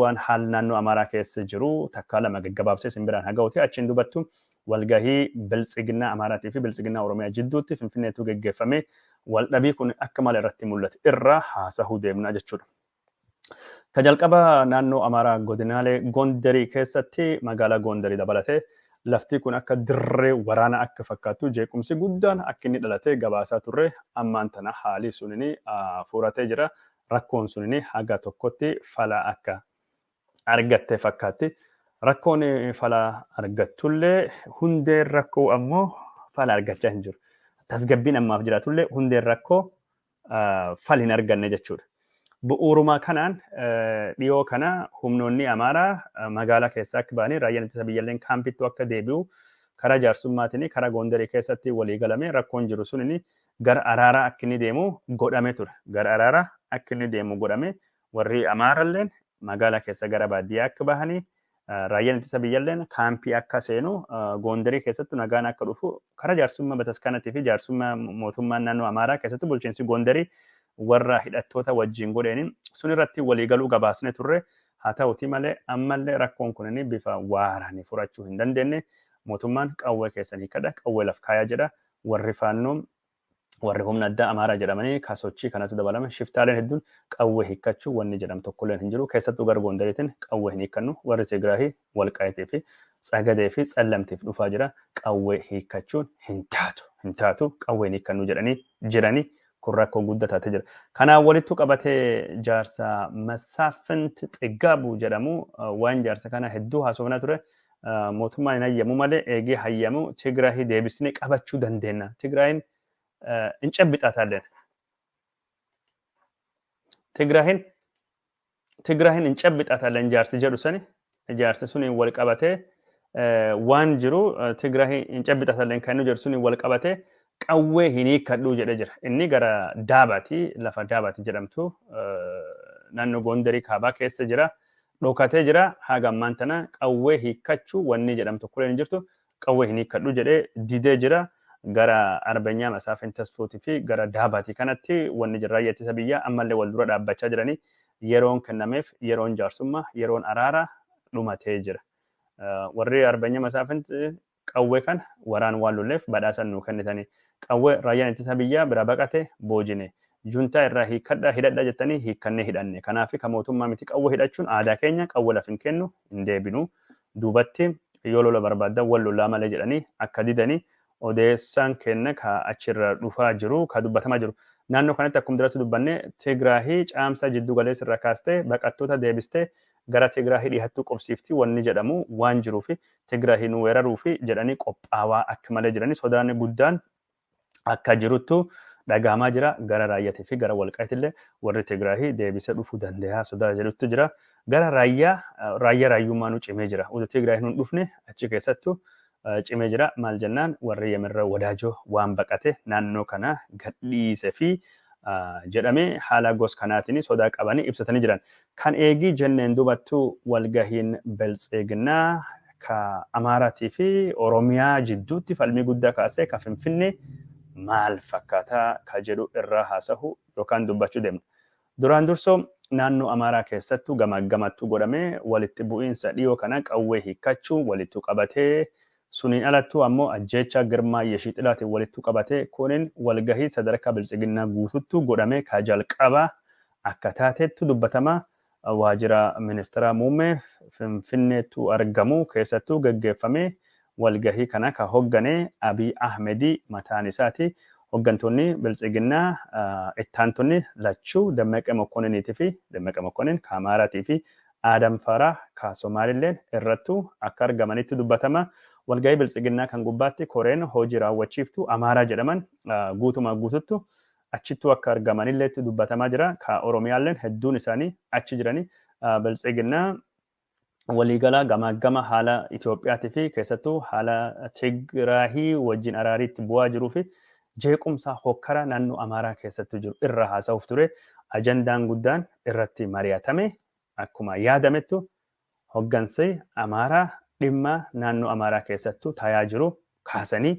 Waan haal naannoo Amaaraa keessa jiru takkaa lama gaggabaabsee isin biraan haga'uti. Achiin dubattu walgahii Biltsiginnaa Amaaraatii fi Biltsiginnaa Oromiyaa jidduutti Finfinneetu geggeeffame waldhabii kun akka malee irratti mul'ate irraa haasahuu deemna jechuudha. Ka jalqaba naannoo Amaaraa godinaalee Gondarii keessatti magaalaa Gondarii dabalatee lafti kun akka dirree waraana akka fakkaattu jeequmsi guddaan akka inni dhalate gabaasaa turre. Ammaan tana haalii sunini furatee jira. Rakkoon sunini haga tokkotti fala akka argatte fakkaatti. Rakkoon fala argattullee hundeen rakkoo ammoo fala argachaa hin jiru. Tasgabbiin ammaaf jiraatullee hundeen rakkoo fal hin arganne jechuudha. Bu'uuruma kanaan dhiyoo kana humnoonni Amaaraa magaalaa keessaa akka ba'anii, raayyaan ittisa biyyalleen kaampittuu akka deebi'u karaa jaarsummaatiin karaa Gondarii keessatti walii galame, rakkoon jiru sunini gara araaraa akka inni deemu godhame ture. Gara araaraa akka inni deemu godhame, warri Amaaralleen magaalaa keessa gara baadiyyaa akka bahanii, raayyaan ittisa biyyalleen kaampii akka seenu, Gondarii keessattu nagaan akka dhufu karaa jaarsummaa bataskaanatii fi jaarsummaa mootummaan naannoo Amaaraa keessattu bulchiinsi Gondarii warra hidhattoota wajjin godheeni sun irratti waliigaluu gabaasne turre. Haa ta'uti malee ammallee rakkoon kunini bifa waaraan furachuu hin dandeenye. Mootummaan qawwee keessan hiikadha, qawwee laf kaayaa jedha. Warri Faannoo, warri humna addaa Amaaraa jedhamanii ka sochii kanatu dabalame, shiftaaleen hedduun qawwee hiikkachuu wanni jedhamu tokkolleen hin jiru. Keessattuu gara Gondariitiin qawwee hin hiikkannu. Warri Tigraahii Walqaayitii fi Tsagadee fi Tsallamtiif dhufaa jira. Qawwee hiikkachuun hin taatu, hin taatu, qawwee hin hiikkannu jedhanii jiranii. Kun rakkoo guddaa taatee jira. Kanaan walittu qabatee jaarsa Masaaffint Xiggaabu jedhamu, waan jaarsa kana hedduu haasofnaa ture. Mootummaan hin hayyamu malee eegee hayyamu Tigraahii deebisnee qabachuu dandeenya. Tigraahiin hin cabbixaataalleen. Tigraahiin hin cabbixaataalleen jaarsi jedhu sani, jaarsi suni wal qabatee waan jiru, Tigraahii hin cabbixaataalleen kan inni jedhu suni wal qabatee qawwee hin hiikkadhuu jedhee jira. Inni gara Daabaati, lafa Daabaati jedhamtu naannoo Gondarii kaabaa keessa jira. Dhokatee jira. Haga ammaan tana qawwee hiikkachuu wanni jedhamu tokkollee hin jirtu. Qawwee hin hiikkadhu jedhee didee jira. Gara Arbenyaa Masaafin Tasfuutii fi gara Daabaatii kanatti wanni jira, raayyaa ittisa biyyaa ammallee wal dura dhaabbachaa jiranii. Yeroon kennameef, yeroon jaarsummaa, yeroon araaraa dhumatee jira. Warri Arbenyaa Masaafin qawwee kana waraan waan lolleef badhaasan nuu kennitanii, qawwee raayyaan ittisa biyyaa bira baqate boojine. Juntaa irraa hiikkadhaa hidhadhaa jettanii, hiikkannee hidhanne. Kanaaf ka mootummaa miti, qawwee hidhachuun aadaa keenya, qawwee laf hin kennu, hin deebinu duubatti, yoo lola barbaaddan wal lollaa malee jedhanii akka didanii odeessaan kenna ka achirra dhufaa jiru, ka dubbatamaa jiru. Naannoo kanatti akkuma duratti dubbanne, Tigraahii caamsaa jiddu galeessa irraa kaastee baqattoota deebistee gara Tigraahii dhihattuu qubsiifti wanni jedhamu waan jiruufi, Tigraahii nu weeraruufi jedhanii qophaawaa akka malee jiranii, sodaan guddaan akka jiruttu dhagahamaa jira. Gara Raayyaatii fi gara Walqaayitillee warri Tigraahii deebisee dhufuu danda'a sodaa jedhutu jira. Gara Raayyaa, raayyaa raayyummaa nu cimee jira. Utuu Tigraahii nun dhufne achi keessattu cimee jira. Maal jennaan, warri Yemirra Wadaajoo waan baqate naannoo kana gadhiise fi jedhame haala gos kanaatiin sodaa qabanii ibsatanii jiran. Kan eegii jenneen dubattu walgahiin Biltsiginnaa ka Amaaraatii fi Oromiyaa jidduutti falmii guddaa kaasee ka Finfinnee maal fakkaataa ka jedhu irraa haasahu yookaan dubbachuu deemna. Duraan dursoo naannoo Amaaraa keessattuu gamaa gamattuu godhamee walitti bu'iinsa dhiyoo kana qawwee hiikkachuu walittu qabatee, suniin alattuu ammoo ajjeechaa Girmaa Yeshiixilaatiin walittu qabatee, kunin walgahii sadarkaa Biltsiginnaa guututtuu godhame ka jalqabaa akka taatettu dubbatama. Waajjira ministeera muummee Finfinneettuu argamu keessattuu geggeeffame. Walgahii kana ka hoggane Abiy Ahmedii mataan isaati. Hoggantoonni Biltsiginnaa ittaantonni lachuu, Dammaqee Mokkoniniitii fi Dammaqee Mokkonin ka Amaaraatii fi Aadam Faaraah ka Somaalilleen irrattuu akka argamanitti dubbatama. Walgahii Biltsiginnaa kan gubbaatti koreen hojii raawwachiiftuu Amaaraa jedhaman guutumaa guututtu achittuu akka argamanilleetti dubbatamaa jira. Ka Oromiyaalleen hedduun isaanii achi jiranii Biltsiginnaa waliigalaa gamaagama haala Itoophiyaatii fi keessattuu haala Tigraahii wajjin araariitti bu'aa jiruu fi jeequmsa hokkara naannoo Amaaraa keessattuu jiru irra haasa'uuf ture. Ajandaan guddaan irratti mari'atame akkuma yaadamettu hoggansi Amaaraa dhimma naannoo Amaaraa keessattuu tayaa jiru kaasanii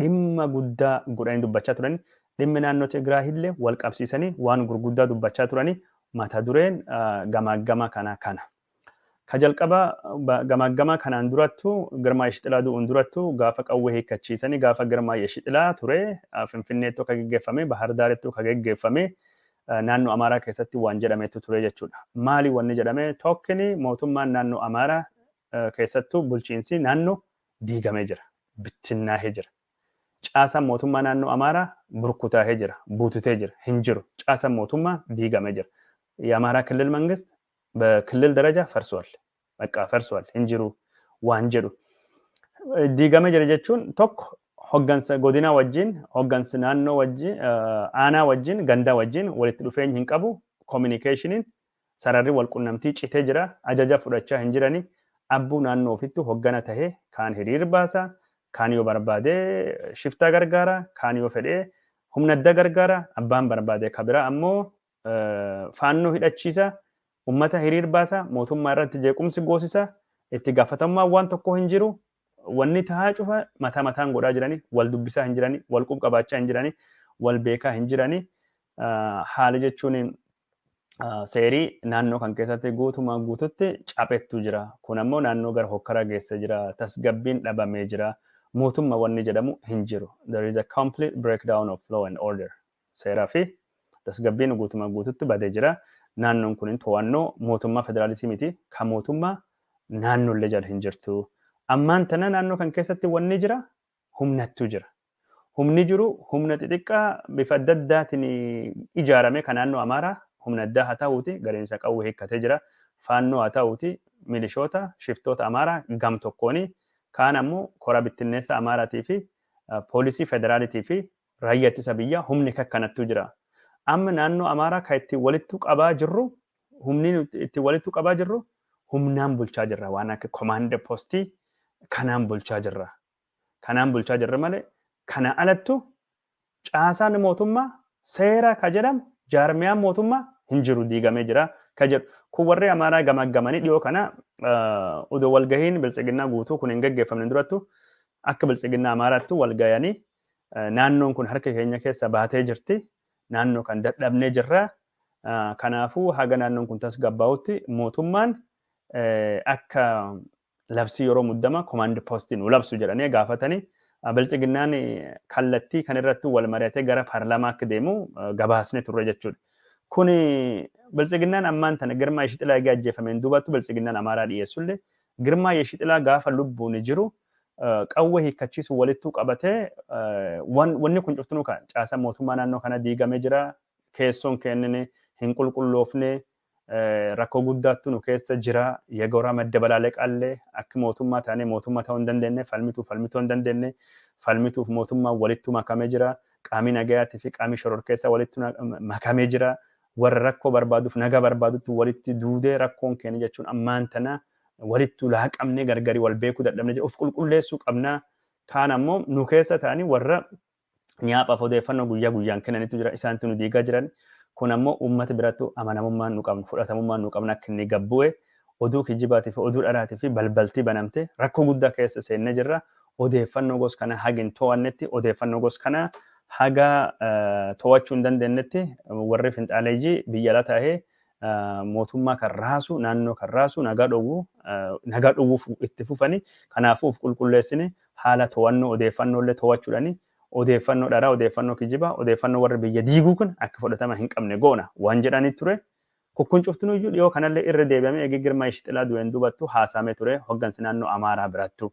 dhimma guddaa godhanii dubbachaa turani. Dhimmi naannoo Tigraahillee wal qabsiisanii waan gurguddaa dubbachaa turanii, mata dureen gamaagama kana kana. Ka jalqaba gamaagama kanaan durattu, Girmaa Yeshixilaa du'uun durattu, gaafa qawwee hiikkachiisanii, gaafa Girmaa Yeshixilaa ture, Finfinneetti akka geggeeffame, Bahar Daaritti akka geggeeffame, naannoo Amaaraa keessatti waan jedhametu ture jechuudha. Maali wanni jedhame? Tokkini, mootummaan naannoo Amaaraa, keessattuu bulchiinsi naannoo diigamee jira. Bittinnaahee jira. Caasaan mootummaa naannoo Amaaraa burkutaahee jira. Buututee jira. Hin jiru. Caasaan mootummaa diigamee jira. የአማራ ክልል መንግስት በክልል ደረጃ ፈርሷል። በቃ ፈርሷል፣ hin jiru waan jedhu. Diigamee jira jechuun tokko hoggansa godina wajjin, hoggansa naannoo wajjin, aanaa wajjin, gandaa wajjin walitti dhufeenya hin qabu. Communicationiin, sararri wal qunnamtii citee jira. Ajaja fudhachaa hin jirani. Abbuu naannoo ofittu hoggana tahee kaan hiriir baasa, kaan yoo barbaade shiftaa gargaara, kaan yoo fedhee humna adda gargaara, abbaan barbaade kabira ammoo faannoo hidhachiisa, ummata hiriir baasa, mootummaa irratti jeequmsi goosisa, itti gaafatamummaan waan tokko hin jiru. Wanni tahaa cufa mataa mataan godhaa jirani, wal dubbisaa hin jirani, wal qub qabaachaa hin jirani, wal beekaa hin jirani. Haala jechuun seerii naannoo kan keessatti guutumaa guututti caphettu jira. Kun ammoo naannoo gara hokkaraa geessa jira. Tasgabbiin dhabamee jira. Mootummaa wanni jedhamu hin jiru. There is a complete breakdown of law and order. Seeraa fi tasgabbiin guutumaa guututti badee jira. Naannoon kun to'annoo mootummaa federaalisii miti. Kan mootummaa naannollee jala hin jirtu. Ammaan tana naannoo kan keessatti wanni jira humnattu jira. Humni jiru humna xixiqqaa bifa adda addaatiin ijaarame kan naannoo Amaaraa, humna addaa haa ta'uuti, gareen isa qawwee hiikkatee jira. Faannoo haa ta'uuti, milishoota shiftoota Amaaraa gam tokkooni, kaan ammoo kora bittinneessa Amaaraatii fi poolisii federaalitii fi raayyaa ittisa biyyaa, humni kakkanattu jira. Amma naannoo Amaaraa kan itti walitti qabaa jirru, humni itti walitti qabaa jirru, humnaan bulchaa jirra, waan akka command postii kanaan bulchaa jirra. Kanaan bulchaa jirra malee kana alattu caasaan mootummaa, seera ka jedhamu, jaarmiyaan mootummaa hin jiru, diigamee jira ka jedhu. Kun warri Amaaraa gamaggamanii dhiyoo kana, odoo walgahiin Biltsiginnaa guutuu kun hin geggeeffamne durattu, akka Biltsiginnaa Amaaraattu walgayanii, naannoon kun harka keenya keessa baatee jirti. Naannoo kan dadhabnee jirra. Kanaafuu haga naannoon kun tasgabbaa'utti mootummaan akka labsii yeroo muddama, command postii, nu labsu jedhanii gaafatanii, Biltsiginnaan kallattii kan irratti wal mari'atee gara paarlaamaa akka deemu gabaasne turre jechuudha. Kuni Biltsiginnaan ammaan tana Girmaa Yeshixilaa egaa ajjeefameen duubatti Biltsiginnaan Amaaraa dhiyeessullee, Girmaa Yeshixilaa gaafa lubbuun jiru qawwee hiikkachiisu walittuu qabatee, wanni kun cuftinuu kan caasa mootummaa naannoo kana diigamee jira. Keessoon kennine hin qulqulloofne, rakkoo guddaattu nu keessa jira. የጎራ መደበላለቅ አለ. Akka mootummaa taanee mootummaa ta'uu hin dandeenye, falmituuf falmituu hin dandeenye, falmituuf mootummaa walittu makamee jira. Qaamni nagayaatii fi qaamni shororkeessa walitti makamee jira. Warra rakkoo barbaaduuf nagaa barbaadutti walitti duudee, rakkoon keenya jechuun ammaan tana walittu laaqamnee gargari wal beekuu dadhabnee jira. Of qulqulleessuu qabnaa. Kaan ammoo nu keessa ta'anii warra nyaaphaaf odeeffannoo guyyaa guyyaan kennanitu jira. Isaantu nu diigaa jiran. Kun ammoo uummata birattu amanamummaan nu qabnu, fudhatamummaan nu qabnu akka inni gabbu'e, oduu kijibaatii fi oduu dharaatii fi balbaltii banamte, rakkoo guddaa keessa seennee jirra. Odeeffannoo gos kana haga hin to'annetti, odeeffannoo gos kana haga to'achuu hin dandeenyetti, warri finxaaleeyyii biyya ala taa'ee mootummaa kan raasu, naannoo kan raasu, nagaa dhowwu, nagaa dhowwuuf itti fufani. Kanaafuu of qulqulleessine haala to'annoo odeeffannoo illee to'achuudhaani, odeeffannoo dharaa, odeeffannoo kijibaa, odeeffannoo warri biyya diiguu kun akka fudhatama hin qabne goona waan jedhanii ture. Kukkun cuftinuyyuu dhiyoo kanallee irra deebi'amee eegi Girmaa Yeshixilaa du'een dubattu haasamee ture hoggansi naannoo Amaaraa birattu.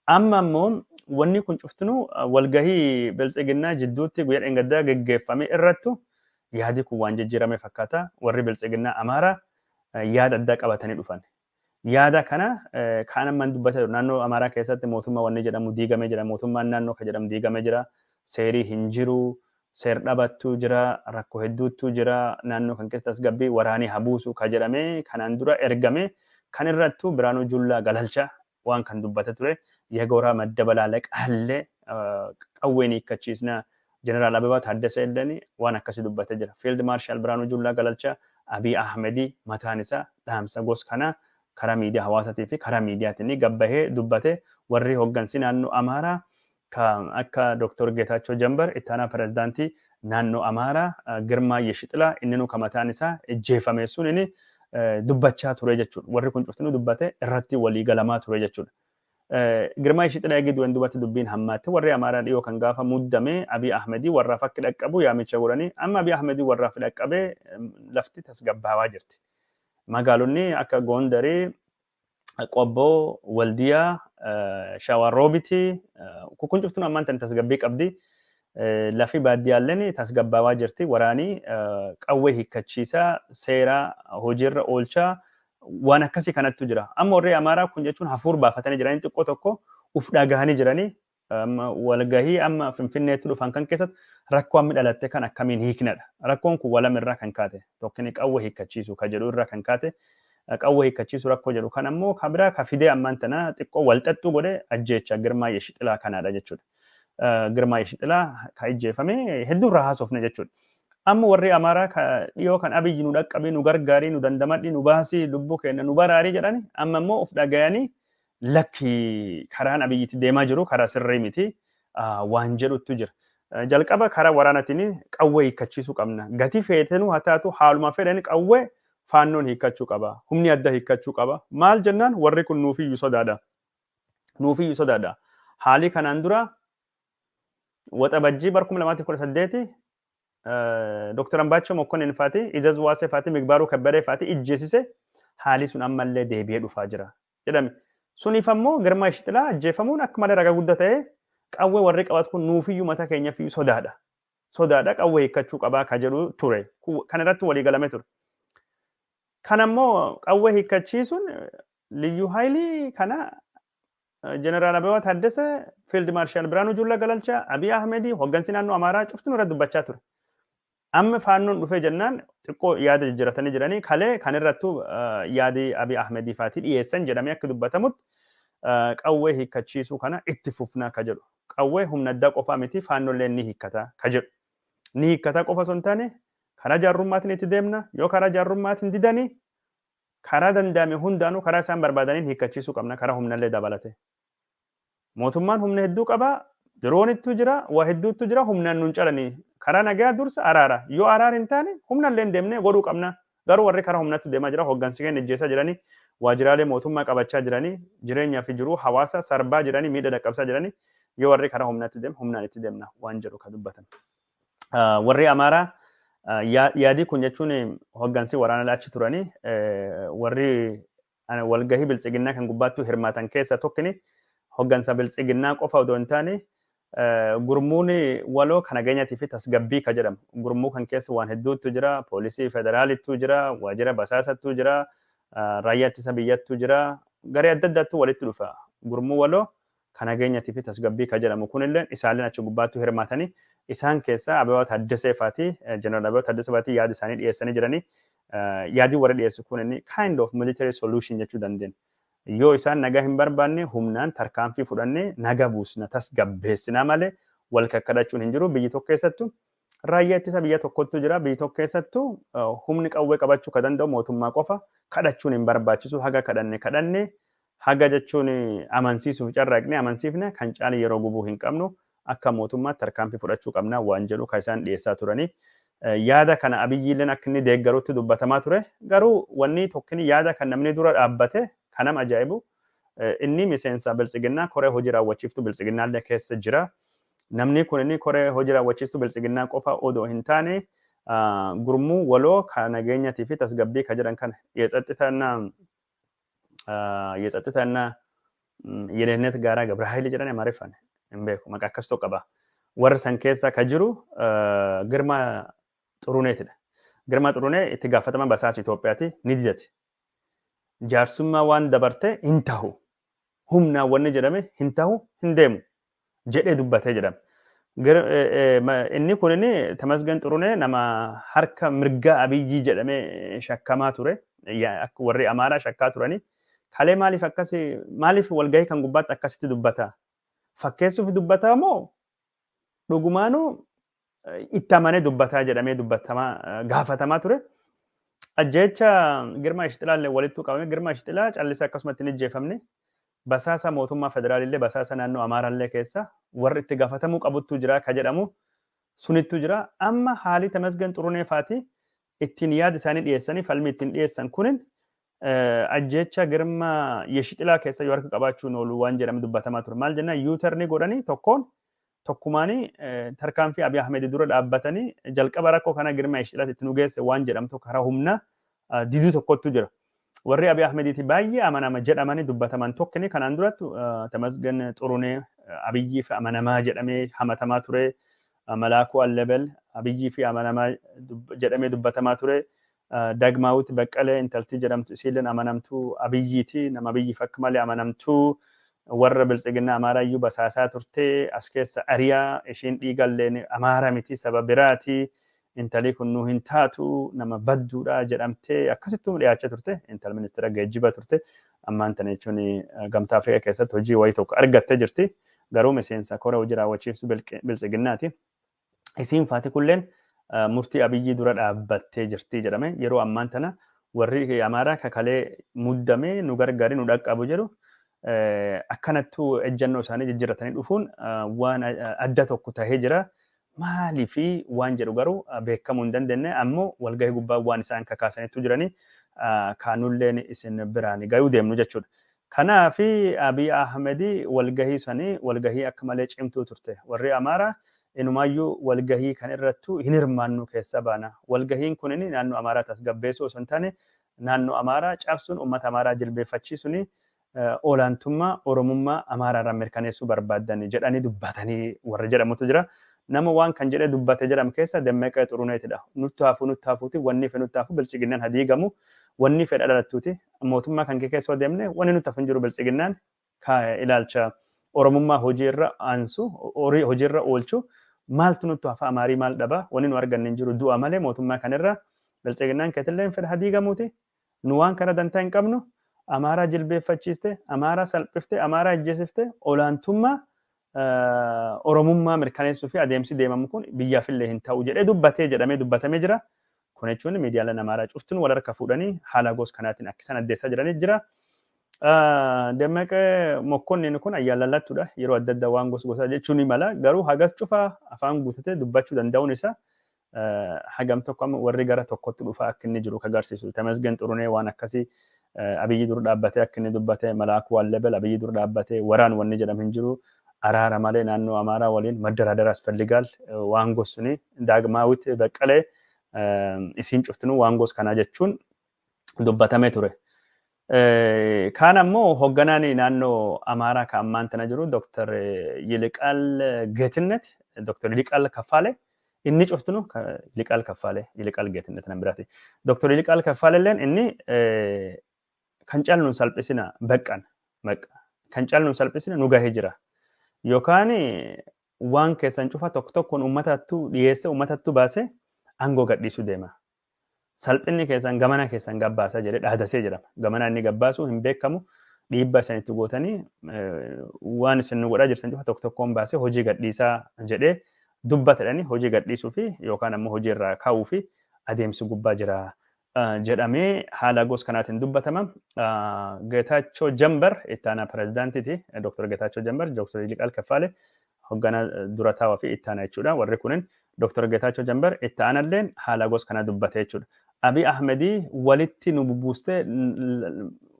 Amma ammoo wanni kun cuftinuu walgahii Biltsiginnaa jidduutti guyyaa dheengaddaa geggeeffame irrattu yaadi kun waan jijjiirame fakkaata. Warri Biltsiginnaa Amaaraa yaada addaa qabatanii dhufan. Yaada kana kaan ammaan dubbachaa jiru, naannoo Amaaraa keessatti mootummaa wanni jedhamu diigamee jira. Mootummaan naannoo kan jedhamu diigamee jira. Seerii hin jiru. Seer dhabattuu jira. Rakkoo hedduutu jira. Naannoo kan keessa tasgabbii waraanii habuusu ka jedhamee kanaan dura ergame kan irrattu Biraanuu Jullaa Galalcha waan kan dubbate ture. የጎራ መደበላለቅ አለ, qawween hiikkachiisna. Jeneraal Ababaa Taaddasee illeen waan akkasii dubbatee jira. Field Marshal Biraanuu Jullaa Galalcha, Abiy Ahmedii mataan isaa dhaamsa gos kana karaa miidiyaa hawaasaatii fi karaa miidiyaatiin gabbahee dubbate. Warri hoggansi naannoo Amaaraa akka Dr. Geetaachoo Jambar, ittaanaa pirezidaantii naannoo Amaaraa, Girmaa Yeshixilaa inni nu mataan isaa ejjeefame sun inni dubbachaa ture jechuudha. Warri kun cuftinuu dubbate irratti walii galamaa ture jechuudha. Girmaa Yeshixilaa eegii du'an duubatti dubbiin hammaatte. Warri Amaaraa dhiyoo kan gaafa muddame Abiy Ahmedii warraaf akka dhaqqabu yaamicha godhanii, amma Abiy Ahmedii warraaf dhaqqabee lafti tasgabbaawaa jirti. Magaalonni akka Gondarii, Qobboo, Waldiyaa, Shawaroobitii kun cuftuun ammaan tan tasgabbii qabdi. Lafi baadiyyaalleen tasgabbaawaa jirti. Waraanii qawwee hiikkachiisaa, seera hojiirra oolchaa, waan akkasii kanattu jira. Amma warri Amaaraa kun jechuun hafuur baafatanii jiranii, xiqqoo tokko uf dhagahanii jiranii. Walgahii amma Finfinneetti dhufan kan keessatti rakkoo amma dhalatte kan akkamiin hiiknadha. Rakkoon kun walam irraa kan kaate, tokkini qawwee hiikkachiisu ka jedhu irraa kan kaate. Qawwee hiikkachiisu rakkoo jedhu kan ammoo ka biraa ka fidee ammaan tana xiqqoo walxaxxuu godhe ajjeecha Girmaa Yeshixilaa kanaadha jechuudha. Girmaa Yeshixilaa ka ijjeefame hedduu irraa haasofne jechuudha. Amma warri Amaaraa ka dhiyoo kan Abiyyi nu dhaqqabii, nu gargaarii, nu dandamadhi, nu baasii, lubbuu keenya nu baraarii jedhani, amma immoo of dhagayanii lakki, karaan Abiyyitti deemaa jiru karaa sirrii miti waan jedhutu jira. Jalqaba karaa waraanaatiin qawwee hiikkachiisuu qabna. Gatii feetenuu haa taatu, haaluma fedhan qawwee faannoon hiikkachuu qaba. Humni adda hiikkachuu qaba. Maal jennaan, warri kun nuufiyyuu sodaadha. Nuufiyyuu sodaadha. Haalii kanaan dura Waxabajjii bara 2018 Dr. Ambaachoo Mokkonnen faati, Izaz Waasee faati, Migbaaruu Kabbadee faati ijjeesise, haalii sun ammallee deebi'ee dhufaa jira jedhame. Suniif ammoo Girmaa Yeshixilaa ajjeefamuun akka malee ragaa guddaa ta'ee, qawwee warri qabatu kun nuufiyyuu mataa keenyaaf sodaadha. Sodaadha, qawwee hiikkachuu qabaa ka jedhu ture. Kan irratti walii galame ture. Kan ammoo qawwee hiikkachiisuun Liyyuu Haayilii kana, Jeneraal Abeebaa Taaddasee, Fiild Maarshaal Biraanuu Juullaa Galalchaa, Abiy Ahmedii, hoggansi naannoo Amaaraa cufti irratti dubbachaa ture. Amma faannoon dhufee jennaan xiqqoo yaada jijjiiratanii jiranii. Kalee kan irrattuu yaadi Abiy Ahmedii faatii dhiyeessan jedhamee akka dubbatamutti, qawwee hiikkachiisuu kana itti fufnaa ka jedhu. Qawwee humna addaa qofaa miti, faannollee ni hiikkata ka jedhu. Ni hiikkata qofa osoo hin taane, karaa jaarrummaatiin itti deemna, yoo karaa jaarrummaatiin didanii, karaa danda'ame hundaanuu karaa isaan barbaadaniin hiikkachiisuu qabna, karaa humnallee dabalate. Mootummaan humna hedduu qaba, diroonittu jira, waa hedduuttu jira, humnaan nun calanii. Karaa nagaa dursa araara. Yoo araara hin taane, humnallee hin deemnee godhuu qabna. Garuu warri karaa humnatti deemaa jira, hoggansi keenya ijjeessaa jiranii, waajjiraalee mootummaa qabachaa jiranii, jireenyaa fi jiruu hawaasa sarbaa jiranii, miidha dhaqqabsaa jiranii, yoo warri karaa humnatti deemu humnaan itti deemna waan jedhu ka dubbatan. Warri Amaaraa yaadii kun jechuun hoggansi waraanaa achi turanii, warri walgahii biltsiginnaa kan gubbaattuu hirmaatan keessa tokkini hoggansa biltsiginnaa qofa odoo hin taane, gurmuun waloo kan nageenyaatii fi tasgabbii ka jedhamu. Gurmuu kan keessa waan hedduutu jira. Poolisii federaalittu jira, waajjira basaasattu jira, raayyaa ittisa biyyattu jira. Garee adda addaattu walitti dhufa. Gurmuu waloo kan nageenyaatii fi tasgabbii ka jedhamu kunillee isaalleen achi gubbaattu hirmaatanii, isaan keessaa Abeebaa Taaddasee faati, Jeneraal Abeebaa Taaddasee faati yaada isaanii dhiyeessanii jiranii. Yaadii warri dhiyeessu kun inni kind of military solution jechuu dandeenya. Yoo isaan nagaa hin barbaanne, humnaan tarkaanfii fudhannee naga buusna, tasgabbeessinaa malee wal kakkadhachuun hin jiru. Biyyi tokko keessattu raayyaa ittisa biyya tokkottu jira. Biyyi tokko keessattu humni qawwee qabachuu ka danda'u mootummaa qofa, kadhachuun hin barbaachisu. Haga kadhanne kadhanne, haga jechuun amansiisuuf carraaqne amansiifne, kan caali yeroo gubuu hin qabnu, akka mootummaatti tarkaanfii fudhachuu qabna waan jedhu kan isaan dhiyeessaa turanii. Yaada kana Abiyyiilleen akka inni deeggarutti dubbatamaa ture. Garuu wanni tokkini yaada kan namni dura dhaabbate kanam ajaa'ibu, inni miseensa biltsiginnaa, koree hojii raawwachiiftuu biltsiginnaallee keessa jira. Namni kun inni koree hojii raawwachiistuu biltsiginnaa qofa odoo hin taane, gurmuu waloo ka nageenyatii fi tasgabbii ka jedhan kana የጸጥታና የደህንነት ጋራ ግብረ ኃይል jedhan, Amaariffaan hin beeku, maqaa akkas tokko qaba. Warra san keessa ka jiru Girmaa Xuruneetidha. Girmaa Xurunee itti gaafatama basaasa Itoophiyaati, ni didate. Jaarsummaa waan dabarte hin tahu. Humnaan wanni jedhame hin tahu, hin deemu jedhee dubbatee jedhama. Inni kun inni Tamasgan Xurunee nama harka mirgaa Abiyyii jedhamee shakkamaa ture. Akka warri Amaaraa shakkaa turanii. Kalee maaliif akkasi, maaliif walgahii kan gubbaatti akkasitti dubbataa? Fakkeessuuf dubbataa moo dhugumaanuu itti amanee dubbataa jedhamee dubbatamaa gaafatamaa ture. Ajjeecha Girmaa Yeshixilaallee walittuu qabame. Girmaa Yeshixilaa callisee akkasumatti hin ijjeefamne. Basaasa mootummaa federaalillee, basaasa naannoo Amaaraallee keessa warri itti gaafatamuu qabuttu jira ka jedhamu sunittu jira. Amma haalii Tamasgan Xurunee faati Ittiin yaada isaanii dhiyeessanii falmii ittiin dhiyeessan kunin ajjecha Girmaa Yeshixilaa keessa yoo harka qabaachuun oolu waan jedhame dubbatamaa ture. Maal jennaan, U-turn godhanii tokkoon tokkumaanii tarkaanfii Abiy Ahmed dura dhaabbatanii jalqaba rakkoo kana Girmaa Yeshixilaatti itti nu geesse waan jedhamtu karaa humna diduu tokkotu jira. Warri Abiy Ahmediiti baay'ee amanama jedhamanii dubbataman tokkini kanaan duratti Tamasgan Xurunee Abiyyi fi amanamaa jedhamee hamatamaa ture. Malaakuu Allebel Abiyyi fi amanamaa jedhamee dubbatamaa ture. Dagmaawit Baqqalee intaltii jedhamtu isiilleen amanamtuu Abiyyiiti. Nama Abiyyiif akka malee amanamtuu, warra Biltsiginnaa Amaaraa iyyuu basaasaa turte, as keessa ariyaa ishiin dhiigalleen Amaaraa miti, saba biraati. Intalii kun nu hin taatu, nama badduudha jedhamtee akkasittuu dhiyaachaa turte. Intal ministeera geejjiba turte. Ammaan tana jechuun Gamtaa Afrikaa keessatti hojii wayii tokko argattee jirti. Garuu miseensa kora hojii raawwachiiftuu Biltsiginnaati. Isiin faati kulleen murtii Abiyyii dura dhaabbattee jirti jedhame. Yeroo ammaan tana warri Amaaraa kakalee muddamee nu gargaari, nu dhaqqabu jedhu, akkanattuu ejjennoo isaanii jijjiirratanii dhufuun waan adda tokko tahee jira. Maalii fi waan jedhu garuu beekamuu hin dandeenye, ammoo walgahii gubbaa waan isaan kakaasanitu jiranii kaanulleen isin biraan gayuu deemnu jechuudha. Kanaaf Abiy Ahmed walgahii sanii walgahii akka malee cimtuu turte. Warri Amaaraa inumaayyuu walgahii kan irrattuu hin hirmaannu, keessa baana. Walgahiin kunin naannoo Amaaraa tasgabbeessuu osoo hin taane naannoo Amaaraa cabsuun, uummata Amaaraa jilbeeffachiisuun, olaantummaa Oromummaa Amaaraa irraa mirkaneessuu barbaaddan jedhanii dubbatanii warra jedhamutu jira. Nama waan kan jedhee dubbate jedhamu keessa Dammaqee Xuruneetidha. Nutti hafuu, nutti hafuuti, wanni fe nutti hafu, Biltsiginnaan hadiigamu, wanni fedha dhalattuuti. Mootummaa kan kee keessa deemne wanni nutti hafu hin jiru, Biltsiginnaan ilaalcha Oromummaa hojii irra aansu, hojii irra oolchu, maaltu nutti hafa, Amaarii maal dhaba, wanni nu arganne hin jiru du'a malee mootummaa kanirra, Biltsiginnaan keetillee fedha hadiigamuuti. Nu waan kana dantaa hin qabnu, Amaaraa jilbeeffachiiste, Amaaraa salphifte, Amaaraa ajjeesifte, olaantummaa Oromummaa mirkaneessuu fi adeemsi deemamu kun biyyaafillee hin ta'u jedhee dubbatee jedhamee dubbatamee jira. Kun jechuun miidiyaaleen Amaaraa cuftuun wal harka fuudhanii haala gosa kanaatiin akka isaan addeessaa jiranii jira. Dammaqee Mokkonnin kun ayyaalallattuudha. Yeroo adda addaa waan gosa gosaa jechuun ni mala. Garuu hagas cufaa afaan guutatee dubbachuu danda'uun isaa hagam tokko amma warri gara tokkotti dhufaa akka inni jiru agarsiisu. Tamasgen Xurunee waan akkasii Abiyyi dura dhaabbatee akka inni dubbate, Malaakuu Allebel Abiyyi dura dhaabbatee waraan wanni jedhamu hin jiru. Araara malee naannoo Amaaraa waliin maddaraadara asፈልጋል waan gosuni, Daagmaawit Baqqalee, isiin cuftinuu waan gos kanaa jechuun dubbatamee ture. Kaan ammoo hoogganaan naannoo Amaaraa kan ammaan tana jiru Dr. Yiliqaal Geetinnet, Dr. Yiliqaal Kaffaale, inni cuftinu Yiliqaal Kaffaale, Yiliqaal Geetinnet nan biraati. Dr. Yiliqaal Kaffaale illeen inni kan caalu nun salphisina, baqqan baqqa kan caalu nun salphisina, nu gahee jira. Yookaan waan keessan cufa tokko tokkoon uummatattuu dhiyeesse, uummatattuu baase, aangoo gadhiisuu deema. Salphinni keessan gamana keessan gabbaasa jedhee dhaadasee jedhama. Gamana inni gabbaasu hin beekamu, dhiibba isin itti gootanii waan isin nu godhaa jirtan cufa tokko tokkoon baasee hojii gadhiisaa jedhee dubbatedhani, hojii gadhiisuu fi yookaan ammoo hojii irraa kaa'uu fi adeemsi gubbaa jira jedhamee haala gos kanaatiin dubbatama. Geetaachoo Jambar ittaanaa pirezidaantiiti. Dr. Geetaachoo Jambar, Dr. Yiliqaal Kaffaale hoggana dura taa'aa fi ittaanaa jechuudha. Warri kunin Dr. Geetaachoo Jambar itti aanalleen haala gos kana dubbate jechuudha. Abiy Ahmedii walitti nu bubuustee,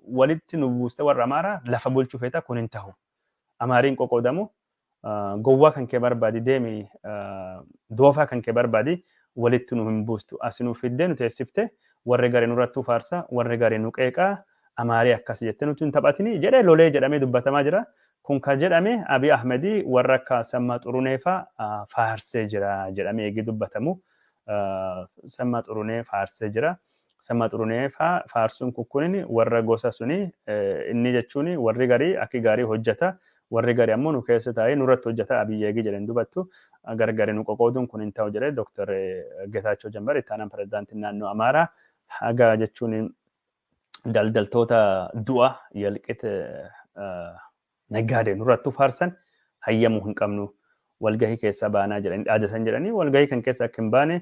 walitti nu bubuustee warra Amaaraa lafa bulchuu feeta, kun hin tahu. Amaariin qoqoodamu, gowwaa kan kee barbaadi deemi, doofaa kan kee barbaadi, walitti nu hin buustu. As nu fiddee nu teessifte, warri garee nurrattuu faarsa, warri garee nu qeeqaa, Amaarii akkas jettee nuti hin taphatini jedhee lolee jedhamee dubbatamaa jira. Kun kan jedhame Abiy Ahmedii warra akka Sammaa Xurunee fa'aa faarsee jira jedhamee eegi dubbatamu. Sammaa Xurunee faarsee jira. Sammaa Xurunee fa'aa faarsuun kukkunin warra gosa suni inni jechuun warri garii akki gaarii hojjeta. Warri garii ammoo nu keessa taa'ee nurratti hojjeta Abiy eegi jedheen dubattu. Gargari nu qoqooduun kun hin ta'u jedhee Dr. Getaachoo Jambar itti aanaan pirezidaantiin naannoo Amaaraa haga jechuun daldaltoota du'a yalqit naggaadee nurrattuu faarsan hayyamuu hin qabnu, walgahii keessa baanaa jedhanii dhaadatan jedhanii, walgahii kan keessa akka hin baane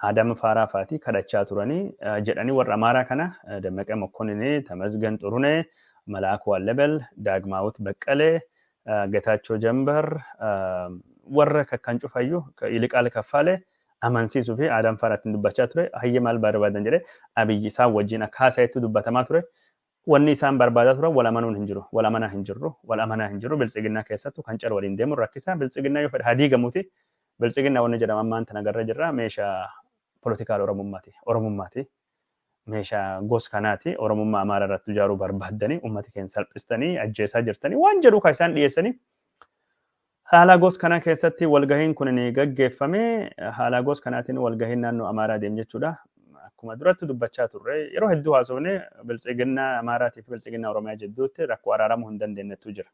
Adama Faaraa faatii kadhachaa turanii jedhanii warra Amaaraa kana Dammaqee Mokkonninii, Tamasgan Xurunee, Malaakuu Allebel, Daagmaawut Baqqalee, Getaachoo Jambar, warra kakkan cufayyuu Yiliqaal Kaffaalee Amansiisuu fi aadaan faaraatti dubbachaa ture. Hayyee, maal barbaadan jedhee Abiyyi isaan wajjin akka haasayetti dubbatamaa ture. Wanni isaan barbaadaa turan wal amanuun hin jiru. Wal amanaa hin jirru. Wal amanaa hin jirru. Biltsiginnaa keessattuu kan cal waliin deemu rakkisaa. Biltsiginnaa yoo fedhe haa diigamuuti. Biltsiginnaa wanni jedhama ammaan tana garra jirra. Meeshaa political Oromummaati. Oromummaati. Meeshaa gos kanaati. Oromummaa Amaara irratti ijaaruu barbaaddanii uummata keenya salphistanii ajjeesaa jirtanii waan jedhu kan isaan dhiyeessanii. Haala gos kana keessatti walgahiin kun ni gaggeeffame. Haala gos kanaatiin walgahiin naannoo Amaaraa deem jechuudha. Akkuma duratti dubbachaa turre, yeroo hedduu haasofne, biltsiginnaa Amaaraatii fi biltsiginnaa Oromiyaa jidduutti rakkoo araaramuu hin dandeenyetu jira.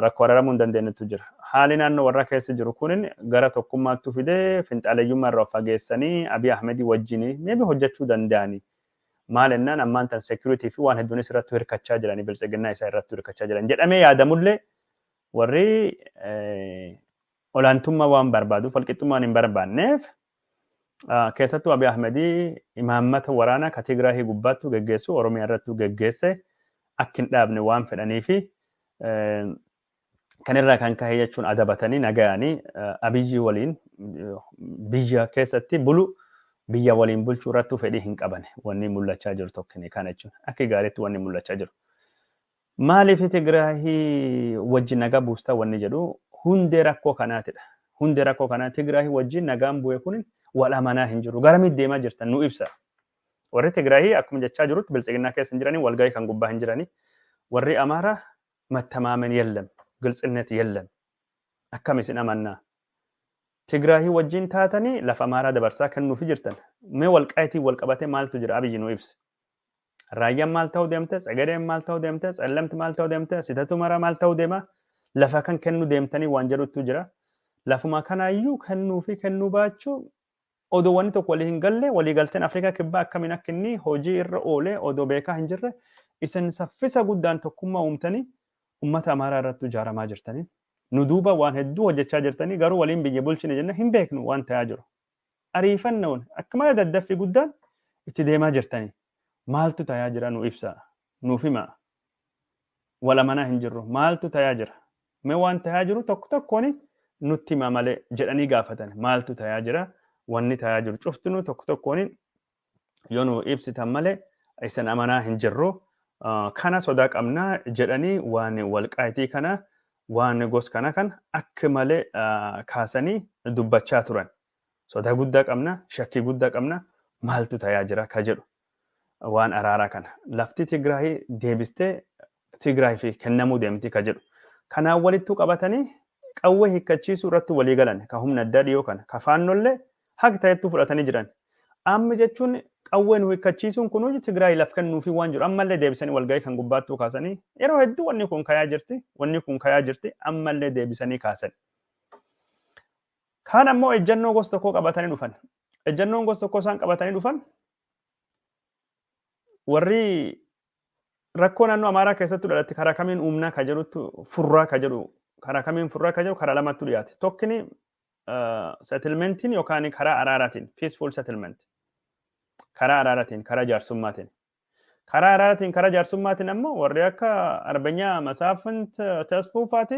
Rakkoo araaramuu hin dandeenyetu jira. Haali naannoo warra keessa jiru kunin gara tokkummaattu fidee finxaaleeyyummaa irraa of fageessanii Abiy Ahmedii wajjin maybe hojjechuu danda'anii. Maal ennaan ammaan tan security fi waan hedduunis irratti hirkachaa jiranii, biltsiginnaa isaa irratti hirkachaa jiran jedhamee yaadamullee, warri olaantummaa waan barbaaduuf walqixxummaan hin barbaanneef, keessattuu Abiy Ahmedii imaammata waraanaa ka Tigraahii gubbaattu geggeessu Oromiyaa irrattuu geggeesse akka hin dhaabne waan fedhanii fi kanirraa kan ka'e jechuun adabatanii nagayanii Abiyyi waliin biyya keessatti bulu, biyya waliin bulchuu irrattuu fedhii hin qaban wanni mul'achaa jiru tokkini kana jechuun akka gaariitti wanni mul'achaa jiru. Maaliif Tigraahii wajjin nagaa buustaa wanni jedhu hundee rakkoo kanaatidha. Hundee rakkoo kanaa Tigraahii wajjin nagaan bu'e kun wal amanaa hin jiru. Garamitti deemaa jirtan nu ibsa. Warri Tigraahii akkuma jechaa jirutti biltsiginnaa keessa hin jiranii, walgahii kan gubbaa hin jiranii. Warri Amaaraa መተማመን የለም፣ ግልጽነት የለም። Akkam isin amannaa? Tigraahii wajjin taatanii lafa Amaaraa dabarsaa kennuufi jirtan. Mee Walqaayitiin wal qabatee maaltu jira, Abiyyi nu ibsi. Raayyaan maal ta'uu deemte, Tsagadeen maal ta'uu deemte, Tsallamti maal ta'uu deemte, Sitatu Maraa maal ta'uu deema, lafa kan kennu deemtanii waan jedhutu jira. Lafuma kanaayyuu kennuu fi kennuu baachuu odoo wanni tokko walii hin galle, walii galteen Afrikaa Kibbaa akkamiin akka inni hojii irra oolee odoo beekaa hin jirre, isin saffisa guddaan tokkummaa uumtanii uummata Amaaraa irratti ijaaramaa jirtanii. Nu duuba waan hedduu hojjechaa jirtanii, garuu waliin biyya bulchine jenne hin beeknu waan ta'aa jiru. Ariifannoon akka malee daddaffii guddaan itti deemaa jirtanii. Maaltu ta'aa jira, nu ibsa. Nuuf hima. Wal amanaa hin jirru. Maaltu ta'aa jira? Mee waan ta'aa jiru tokko tokkoon nutti hima malee jedhanii gaafatan. Maaltu ta'aa jira? Wanni ta'aa jiru cuftinu tokko tokkoon yoo nu ibsitan malee isin amanaa hin jirru. Kana sodaa qabnaa jedhanii waan Walqaayitii kana, waan gos kana kan akka malee kaasanii dubbachaa turan. Sodaa guddaa qabna, shakkii guddaa qabna, maaltu ta'aa jira ka jedhu. Waan araaraa kana. Lafti Tigraay deebistee Tigraay fi kennamuu deemti ka jedhu. Kanaan walittuu qabatanii qawwee hiikkachiisuu irratti walii galan, ka humna addaa dhiyoo kana ka Faannollee haga ta'ettuu fudhatanii jiran. Amma jechuun qawwee nu hiikkachiisuun kun Tigraay laf kennuufi waan jiru ammallee deebisanii walgahii kan gubbaattuu kaasanii, yeroo hedduu wanni kun kayaa jirti, wanni kun kayaa jirti, ammallee deebisanii kaasan. Kaan ammoo ejjennoo gosa tokkoo qabatanii dhufan. Ejjennoon gosa tokkoo isaan qabatanii dhufan, warri rakkoo naannoo Amaaraa keessatti dhalatti karaa kamiin uumnaa ka jedhutti furraa ka jedhu, karaa kamiin furraa ka jedhu karaa lamatti dhiyaate. Tokkini settlementiin yookaan karaa araaraatiin, peaceful settlement, karaa araaraatiin, karaa jaarsummaatiin. Karaa araaraatiin, karaa jaarsummaatiin ammoo warri akka Arbanyaa Masaafint Tasfuu faati,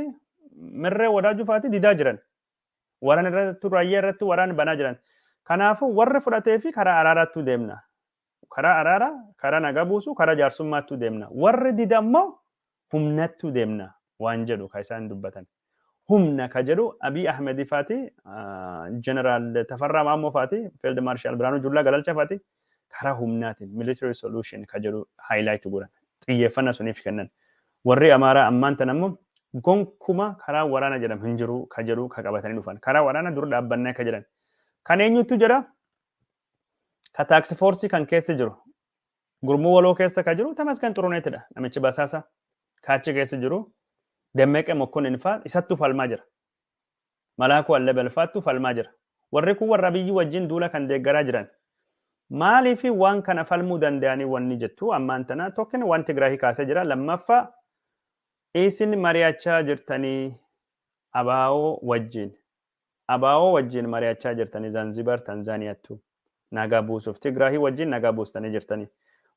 Mirree Wadaajuu faati didaa jiran. Waraan irratti, raayyaa irratti waraan banaa jiran. Kanaafuu warri fudhatee fi karaa araaraattuu deemna. Karaa araaraa, karaa nagaa buusu, karaa jaarsummaattuu deemna. Warri dida ammoo humnattuu deemna waan jedhu ka isaan dubbatan. Humna ka jedhu Abiy Ahmed faati, Jeneraal Tafarraa Maammoo faati, Field Marshal Biraanuu Jullaa Galalcha faati karaa humnaatiin military solution ka jedhu highlight godhan. Xiyyeeffannaa suniif kennan. Warri Amaaraa ammaan tan ammoo gonkuma karaa waraana jedhamu hin jiru ka jedhu ka qabatanii dhufan. Karaa waraana dura dhaabbannaa ka jedhan. Kan eenyutu jedha? Ka task force kan keessa jiru. Gurmuu waloo keessa ka jiru Tamasgan Xuruneetidha. Namichi basaasa kaachi keessa jiru Demmeqee Mokkonnin fa'aa isattu falmaa jira. Malaakuu Allebel fa'aattu falmaa jira. Warri kun warra Abiyyi wajjin duula kan deeggaraa jiran. Maaliif waan kana falmuu danda'anii wanni jettu ammaan tana tokkin waan Tigraahii kaasee jira. Lammaffaa, isin mari'achaa jirtanii ABO wajjin. ABO wajjin mari'achaa jirtanii Zanzibar, Tanzaaniyaattu nagaa buusuuf Tigraahii wajjin nagaa buustanii jirtanii.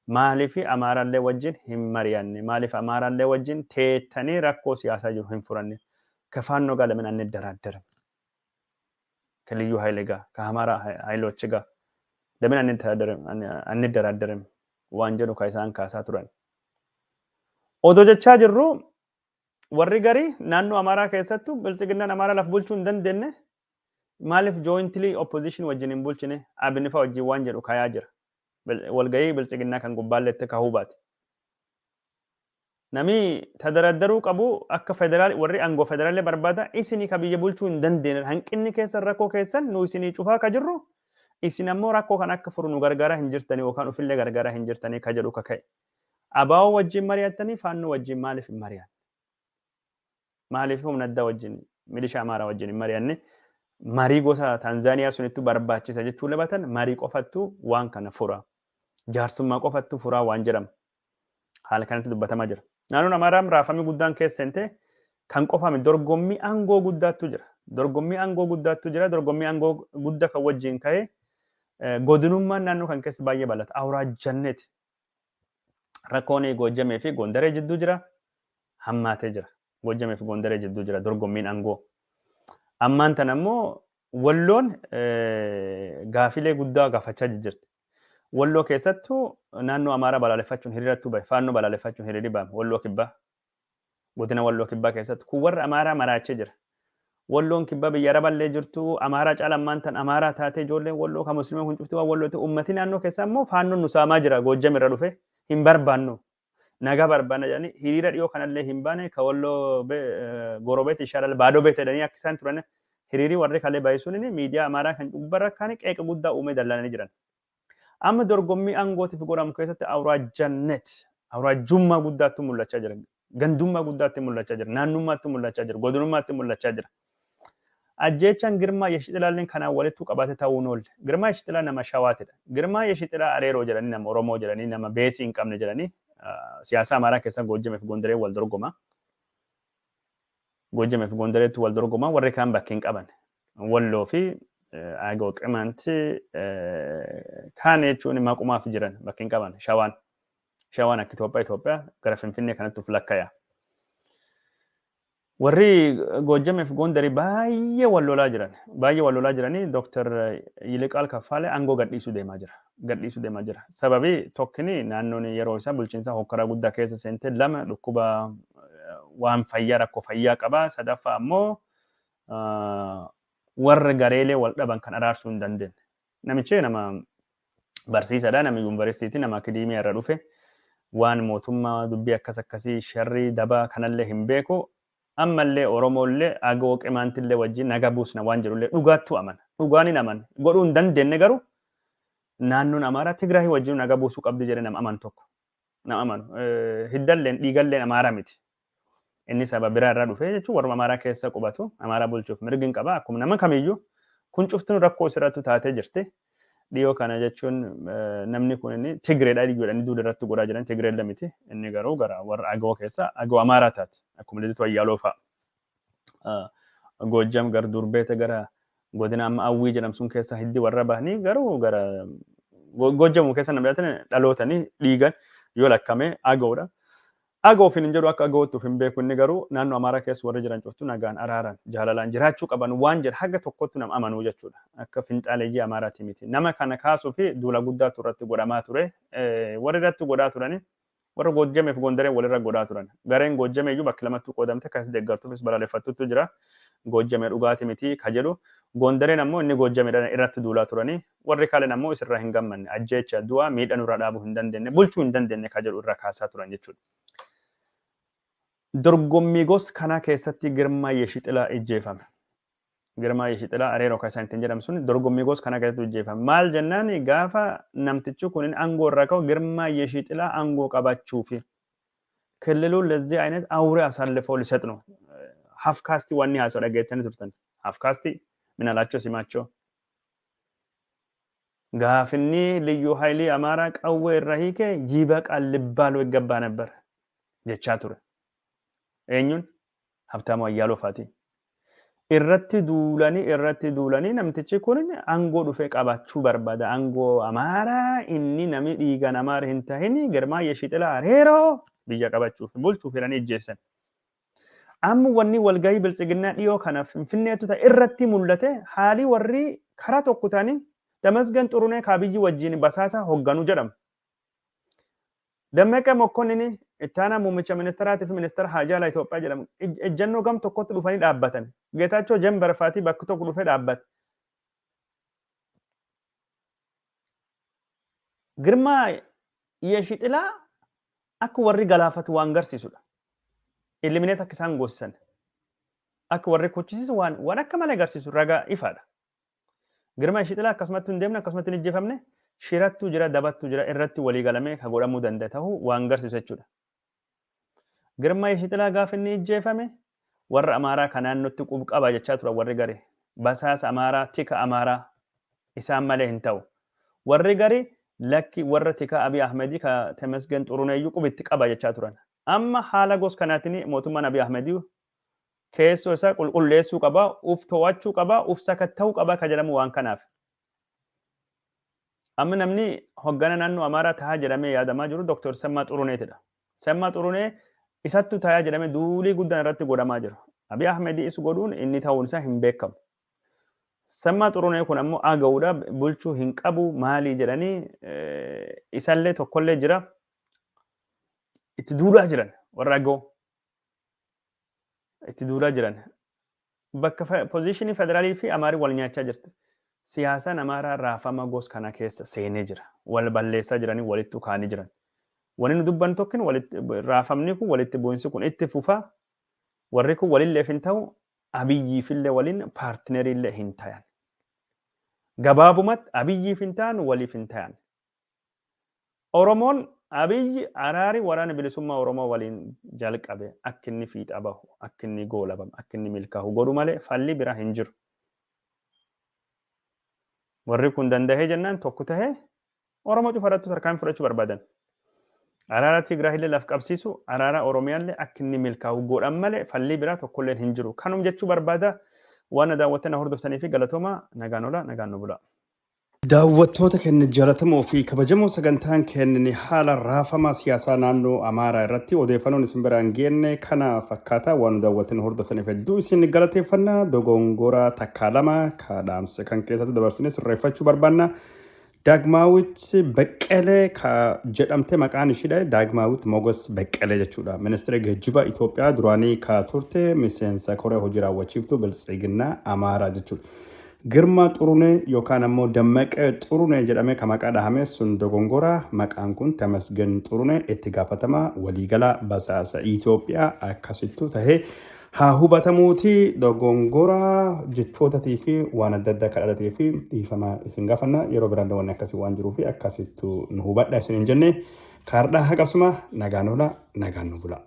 Maaliif Amaaraallee wajjin hin mari'anne? Maaliif Amaaraallee wajjin teettanii rakkoo siyaasaa jiru hin furanne? ከፋኖ ጋር ለምን አንደራደርም? ከልዩ ኃይል ጋር ከአማራ ኃይሎች ጋር ለምን አንደራደርም waan jedhu ka isaan kaasaa turan. Odoo jechaa jirru warri garii naannoo Amaaraa keessattuu Biltsiginnaan Amaaraa laf bulchuu hin dandeenye, maaliif jointly opposition wajjin hin bulchine, Abinifa wajjin waan jedhu kayaa jira. Walgahii Biltsiginnaa kan gubbaalletti kahuu baate. Nami tadaraadaruu qabu akka federaal warri aangoo federaalee barbaada isinii ka biyya bulchuu hin dandeenye, hanqinni keessan, rakkoo keessan nu isinii cufaa ka jirru, isin ammoo rakkoo kan akka furu nu gargaaraa hin jirtanii yookaan ofillee gargaaraa hin jirtanii ka jedhu ka ka'e. Abaa'oo wajjin mari'attanii Faannoo wajjin maaliif hin mari'anne? Maaliif humna addaa wajjin, milishaa Amaaraa wajjin hin mari'anne? Marii gosa Taanzaaniyaa sunittu barbaachisa jechuu labatan, marii qofattu waan kana fura. Jaarsummaa qofattu furaa waan jedhamu. Haala kanatti dubbatamaa jira. Naannoon Amaaraa raafamni guddaan keessa seente kan qofame dorgommii aangoo guddaattu jira. Dorgommii aangoo guddaattu jira. Dorgommii aangoo guddaa kan wajjin ka'ee godinummaan naannoo kan keessa baay'ee bal'ata. Awuraajjanneeti. Rakkoon Goojjamee fi Gondaree jidduu jira. Hammaatee jira. Goojjamee fi Gondaree jidduu jira dorgommiin aangoo. Ammaan tan ammoo Walloon gaafilee guddaa gaafachaa jirti. Walloo keessattuu naannoo Amaaraa balaaleffachuun hiriirattuu bahe, Faannoo balaaleffachuun hiriirri baame Walloo Kibbaa. Godina Walloo Kibbaa keessatti kun warra Amaaraa maraachee jira. Walloon Kibbaa biyya Araballee jirtu Amaaraa caala ammaan tan Amaaraa taatee, ijoolleen Walloo kan Musliima kun cufti waan Wallooti. Ummati naannoo keessaa immoo Faannoon nu saamaa jira, Goojjam irra dhufe, hin barbaannu. Nagaa barbaanna jedhanii hiriira dhiyoo kanallee hin baane. Ka Walloo Gorobeet ishaalal baadoo beete jedhanii akka isaan turan hiriirii warri kalee baay'isuun miidiyaa Amaaraa kan gubbarra kan qeeqa guddaa uumee dallananii jiran. Amma dorgommii aangootiif godhamu keessatti awuraajjannet, awuraajjummaa guddaatti mul'achaa jira. Gandummaa guddaatti mul'achaa jira. Naannummaatti mul'achaa jira. Godinummaatti mul'achaa jira. Ajjeechaan Girmaa Yeshixilaalleen kanaan walitti qabate ta'uu hin oolle. Girmaa Yeshixilaa nama Shawaatidha. Girmaa Yeshixilaa Areeroo jedhanii, nama Oromoo jedhanii, nama beesii hin qabne jedhanii, siyaasa Amaaraa keessa Goojjamee fi Gondaree wal dorgoma. Goojjamee fi Gondareetti wal dorgoma, warri kaan bakki hin qaban. Walloo fi Agoo Qimanti kaan jechuun maqumaaf jiran, bakki hin qaban. Shawaan. Shawaan akka Itoophiyaa gara Finfinnee kanatti uf lakkaya. Warri Goojjamee fi Gondarii baay'ee wal lolaa jiran. Baay'ee wal lolaa jiranii Dooktar Yiliqaal Kaffaale aangoo gadhiisuu deemaa jira. Gadhiisuu deemaa jira. Sababii tokkini naannoon yeroo isaa bulchiinsa hokkaraa guddaa keessa seente, lama dhukkuba waan fayyaa, rakkoo fayyaa qaba. Sadaffaa ammoo warra gareelee wal dhaban kan araarsuu hin dandeenye. Namichi nama barsiisaadha, nama yuunivarsiitii, nama akademiyaa irra dhufe, waan mootummaa dubbii akkas akkasii sharrii dabaa kanallee hin beeku. Ammallee Oromoollee Agoo Qimaantillee wajjin naga buusna waan jedhullee dhugaattuu amana. Dhugaan hin amana. Godhuu hin dandeenye, garuu naannoon Amaaraa Tigraay wajjin naga buusuu qabdi jedhee nama amanu tokko. Nama amanu. Hiddalleen dhiigalleen Amaaraa miti. Inni saba biraa irraa dhufee jechuun warra Amaaraa keessa qubatu, Amaaraa bulchuuf mirgi hin qaba akkuma nama kamiyyuu. Kun cuftuun rakkoo isirratti taatee jirti. Dhiyoo kana jechuun namni kun inni Tigreedha jedhanii duuda irratti godhaa jiran, Tigreellee miti. Inni garuu gara warra Agoo keessa, Agoo Amaaraa taati. Akkuma Liditu Ayyaaloo fa'a. Goojjam gara Durbeete, gara godina amma Awwii jedhamu sun keessa hiddi warra bahanii, garuu gara Goojjamu keessa namni dhalootanii dhiigan yoo lakkame Agoodha. Agoo ofiin hin jedhu, akka Agootti of hin beeku inni, garuu naannoo Amaaraa keessa warri jiran cuftu nagaan, araaran, jaalalaan jiraachuu qaban waan jedhu haga tokkotti nama amanuu jechuudha. Akka finxaaleeyyii Amaaraati miti. Nama kana kaasuu fi duula guddaatu irratti godhamaa ture. Warri irratti godhaa turani warra Goojjamee fi Gondareen walirra godhaa turan. Gareen Goojjamee iyyuu bakka lamattuu qoodamte, akkas deeggartuufis balaaleffattutu jira. Goojjamee dhugaati miti ka jedhu. Gondareen ammoo inni Goojjameedhaan irratti duulaa turanii, warri kaaleen ammoo isirraa hin gammanne, ajjeecha, du'a, miidha nurra dhaabuu hin dandeenye, bulchuu hin dandeenye ka jedhu irra kaasaa turan jechuudha. Dorgommii gos kanaa keessatti Girmaa Yeshixilaa ijjeefame. Girmaa Yeshixilaa Areeroo kan isaan ittiin jedhamu sun dorgommii gos kanaa keessatti ijjeefame. Maal jennaan, gaafa namtichi kun aangoo irraa ka'u Girmaa Yeshixilaa aangoo qabachuufi ክልሉን ለዚህ አይነት አውሬ አሳልፈው ሊሰጥ ነው። Half caste wanni haasa'u dhageettanii turtan. Half caste ምን አላቸው ሲማቸው gaafinni ልዩ ኃይል አማራ qawwee irra hiike ይበቃል ሊባለው ይገባ ነበር jechaa ture. Eenyuun? Habtaamuu Ayyaaloo faati. Irratti duulanii, irratti duulanii, namtichi kun aangoo dhufee qabachuu barbaada. Aangoo Amaaraa, inni namni dhiigaan Amaara hin tahin Girmaa Yeshixilaa Areeroo biyya qabachuuf bulchuuf jedhanii ijjeessan. Amma wanni walgahii Biltsiginnaa dhiyoo kana Finfinneetu ta'e irratti mul'ate, haalii warri karaa tokko ta'anii Tamasgan Xurunee Kaabiyyi wajjin basaasa hoogganuu jedhamu. Dammaqee Mokkonnin ittaanaa muummicha ministeeraatii fi ministeera haajaa Itoophiyaa jedhamu ejjennoo gam tokkotti dhufanii dhaabbatan. Geetaachoo Jember faatii bakka tokko dhufee dhaabbate. Girmaa Yeeshixilaa akka warri galaafatu waan garsiisudha. Eliminate akka isaan goosisan. Akka warri kuchisiisu waan akka malee agarsiisu ragaa ifaadha. Girmaa Yeeshixilaa akkasumatti hin deemne, akkasumatti hin ijjeefamne, shirattuu jira, dabattuu jira, irratti walii galamee ka godhamuu danda'a ta'uu waan garsiisu jechuudha. Girmaa Yeeshixilaa gaafa inni ijjeefame warra Amaaraa ka naannootti qub qaba jechaa turan warri gari. Basaasa Amaaraa, tika Amaaraa isaan malee hin ta'u. Warri gari lakki warra tika Abiy Ahmedii ka Temesgen Xuruneeyyuu qubitti qaba jechaa turan. Amma haala gos kanaatiin mootummaan Abiy Ahmedii keessoo isaa qulqulleessuu qaba, uf to'achuu qaba, uf sakatta'uu qaba ka jedhamu waan kanaaf. Amma namni hoggana naannoo Amaaraa tahaa jedhamee yaadamaa jiru Dr. Semmaa Xuruneetidha. Semmaa Xurunee isattu tahaa jedhamee duulii guddaan irratti godhamaa jira. Abiy Ahmedii is godhuun inni ta'uun isaa hin beekamu. Semmaa Xurunee kun ammoo aga'uudha, bulchuu hin qabu maalii jedhanii isallee tokkollee jira itti duulaa jiran, warra aga'u itti duulaa jiran. Bakka positionii federaalii fi Amaarii wal nyaachaa jirti. Siyaasaan Amaaraa raafama gos kana keessa seenee jira. Wal balleessaa jiranii, walittu kaanii jiran. Wanni nu dubbannu tokkin walitti raafamni kun, walitti bu'insi kun itti fufaa. Warri kun walilleef hin ta'u, Abiyyiifillee waliin partneriillee hin tayan. Gabaabumatti Abiyyiif hin ta'an, waliif hin tayan. Oromoon Abiyyi araari waraana bilisummaa Oromoo waliin jalqabe akka inni fiixa bahu, akka inni goolabamu, akka inni milkaa'u godhu malee falli biraa hin jiru. Warri kun dandahee jennaan tokko tahee Oromoo cufa irratti tarkaanfii fudhachuu barbaadan. Araara Tigraahillee laf qabsiisu, araara Oromiyaallee akka inni milkaa'u godhan malee falli biraa tokkollee hin jiru. Kanum jechuu barbaada. Waan na daawwattan hordoftanii fi galatooma, nagaan oola, nagaan nu bula. Daawwattoota keenya jaallatamoo fi kabajamoo, sagantaan keenya haala raafamaa siyaasaa naannoo Amaaraa irratti odeeffannoon isin biraan geenne kana fakkaataa. Waan nu daawwattan hordoftaniif hedduu isin galateeffannaa. Dogongora takkaa lama ka dhaamsa kan keessatti dabarsine sirreeffachuu barbaanna. Daagmaawit Beqqelee ka jedhamte maqaan ishiidha. Daagmaawit Mogos Beqqelee jechuudha. Ministeera geejjiba Itoophiyaa duraanii ka turte, miseensa koree hojii raawwachiiftuu Biltsiginnaa Amaaraa jechuudha. Girma Xurunee yookaan ammoo Dammaqee Xurunee jedhamee ka maqaa dhahame sun dogongora. Maqaan kun Tamasgen Xurunee, itti gaafatama waliigala basaasa Itoophiyaa akkasittuu tahee haa hubatamuuti. Dogongora jechootatii fi waan adda addaa kan dhalatee fi dhiifama isin gaafanna. Yeroo biraan wanni akkasii waan jiruu fi akkasittuu nu hubadha isin hin jenne. Kaardhaa haqasuma nagaan oola, nagaan nu bula.